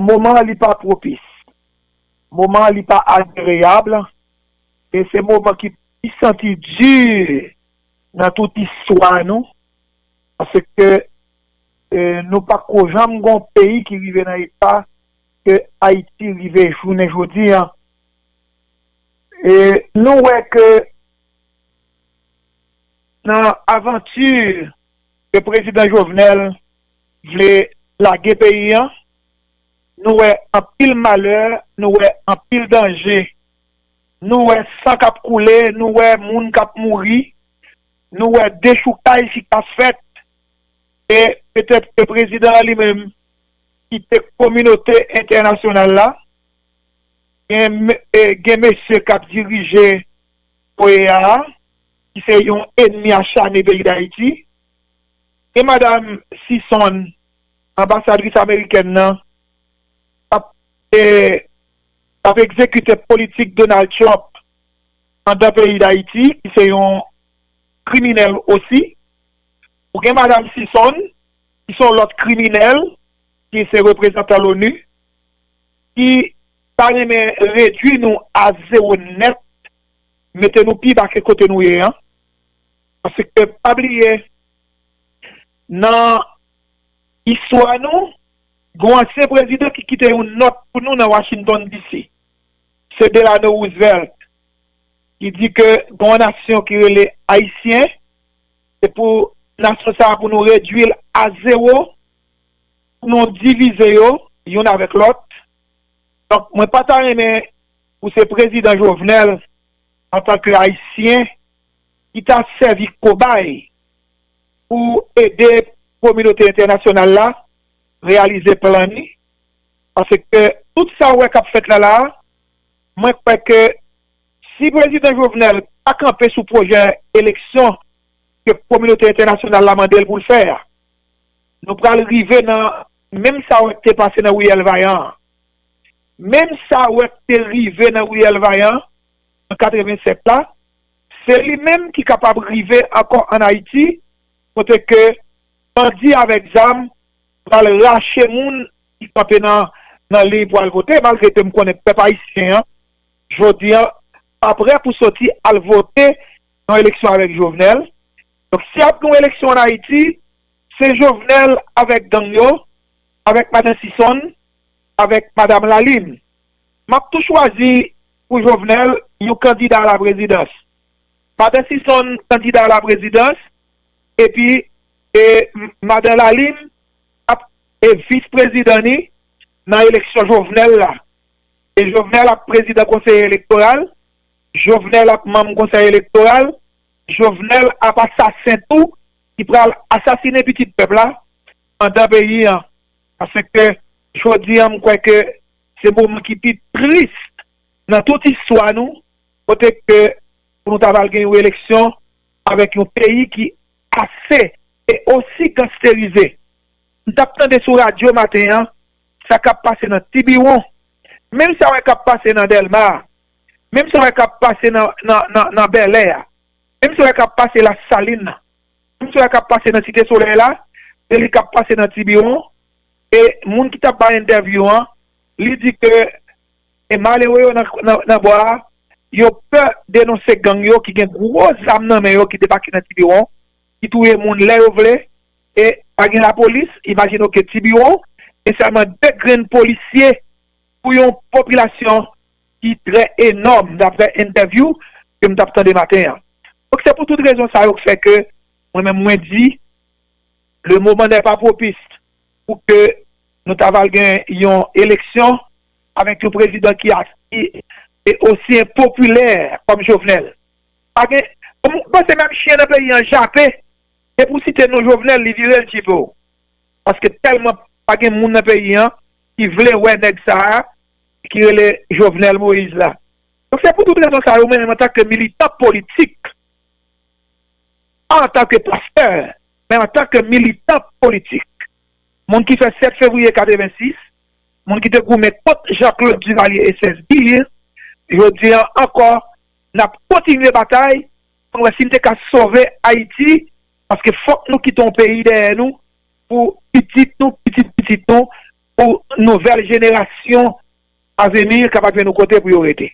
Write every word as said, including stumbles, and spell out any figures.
moman an li pa pwopis. Moman an li pa agreyab. E se moman ki pi santi di nan tout istwa nou. Paske e, nou pa ko janm gon peyi ki rive nan eta ke Ayiti rive jounen jodi an. E nou wè ke nan avanti ke prezidan Jovenel vle lage peyi an, nou wè anpil malè, nou wè anpil danje, nou wè san k ap koule, nou wè moun k ap mouri, nou wè dechoukaj ki ka fèt, e petèt ke prezidan an li menm kite kominote entènasyonal la, gen, e, gen mesye k ap dirije O E A a, ki se yon enmi achane peyi Dayiti, gen madanm Sison, anbasadris amerikèn nan, ap, e, ap egzekite politik Donald Trump anndan peyi Dayiti, ki se yon kriminèl osi. Ou gen madanm Sison, ki se yon lòt kriminèl, ki se reprezantan Loni, ki ta renmen redwi nou a zewo nèt, mete nou pi ba ke kote nou ye an. Paske pa bliye, nan istwa nou, gen yon ansyen prezidan ki kite yon nòt pou nou nan Washington D C. Se Delano Roosevelt, ki di ke gen yon nasyon ki rele Ayisyen, se pou nasyon sa a pou nou redwi l a zewo, pou nou divize yo youn avèk lòt. Donk, mwen pa ta renmen pou se prezidan Jovenel, antanke Ayisyen, ki ta sèvi kobay pou ede kominote entènasyonal la reyalize plan li. Paske tout sa w wè k ap fèt la la a, mwen kwè ke si prezidan Jovenel pa kanpe sou pwojè eleksyon ke kominote entènasyonal la mande l pou l fè a, nou pral rive nan menm sa w wè k te pase nan Riyèl Vayan an. Menm sa w wè k te rive nan Riyèl Vayan an katrevennsèt la, se li menm ki kapab rive ankò ann Ayiti, kote ke bandi avèk zam pral rache moun ki kanpe nan, nan liy pou al vote, malgre ke m konnen pèp ayisyen an, jodi an, pa prè pou soti al vote nan eleksyon avèk Jovenel. Donk, si ap gen yon eleksyon ann Ayiti, se Jovenel avèk gang yo, avèk madan Sison, avèk madanm Lalin. M ap tou chwazi pou Jovenel yon kandida a la prezidans. Madan Sison kandida a la prezidans, epi e, m- madan Lalin ap e vis prezidan ni nan eleksyon Jovenel la. E Jovenel ap prezidan konsèy elektoral, Jovenel ap manm konsèy elektoral, Jovenel ap asasen tou ki pral asasinen pitit pèp la anndan peyi an. Paske jodi an, m kwè ke se moman ki pi tris nan tout istwa nou, kote ke pou nou ta pral gen yon eleksyon avèk yon peyi ki ase e osi gangsterize. M t ap tande sou radyo maten an sa k ap pase nan Tibiwon, menm sa w wè k ap pase nan Dèlma, menm sa w wè k ap pase nan, nan, nan, nan Bèlè a, menm sa w wè k ap pase Lasalin nan, menm sa w wè k ap pase nan Site Solèy la, se li k ap pase nan Tibiwon. E moun ki t ap bay entèvyou an, li di ke e malere yo nan, nan, nan bò a, yo pè denonse gang yo ki gen gwo zam nan men yo ki debake nan Tibiwon, ki touye moun lè yo vle, e pa gen lapolis, imajine w ke Tibiwon, e sèlman de grenn polisye pou yon popilasyon ki trè enòm, daprè entèvyou ke m t ap tande maten an. Donk, se pou tout rezon sa yo k fè ke mwen menm mwen di, le moment n'est pas propice pou ke nou ta pral gen yon eleksyon avèk yon prezidan ki a- ki e osi enpopilè kòm Jovenel. Pa gen, m panse menm chen nan peyi an jape, e pou site non Jovenel, li vire l jipe w. Paske tèlman pa gen moun nan peyi an ki vle wè nèg sa a ki rele Jovenel Moïse la. Donk, se pou tout rezon sa yo, mwen menm antanke militan politik, pa antanke pastè, men antanke militan politik, moun ki fèt sèt fevriye katrevensis, moun ki te goumen kont Jean-Claude Duvalier e sèz Guy, jodi an ankò, n ap kontinye batay pou n wè si n te ka sove Ayiti, paske fòk nou kite yon peyi dèyè nou pou pitit nou, pitit pitit nou, pou nouvèl jenerasyon avenir kapab jwenn yon kote pou yo rete.